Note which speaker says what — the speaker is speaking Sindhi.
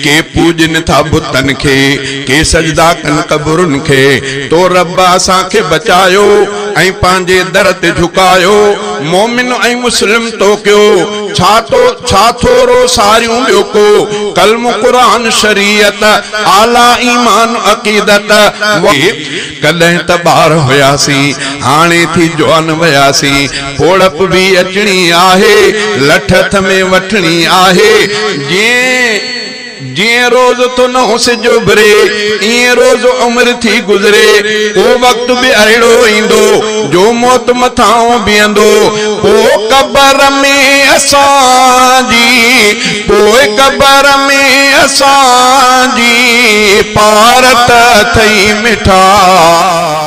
Speaker 1: ڪي پوڄن ٿا بتن کي، ڪي سجدا ڪن قبرن کي. تو رب اسان کي بچايو ۽ پنهنجي در تي جهڪايو. مومن ۽ مسلم تو ڪيو، ڇا تو ڇا ٿورو ساريون ٻيو ڪو؟ ڪلمو، قرآن، شريعت، اعليٰ ايمان، عقيدت. ڪڏهن ته ٻار هياسين، هاڻي ٿي جوان وياسين. پوڙهپ به اچڻي آهي، لٺ هٿ ۾ وٺڻي آهي. جيئن جيئن روز ٿو نئون سج اڀري، ائين روز عمر ٿي گذري. ڪو وقت به اهڙو ايندو جو موت مٿان بيهندو. پوءِ قبر ۾ اسان جي، پوءِ قبر ۾ اسان جي پارت اٿئي مٺا.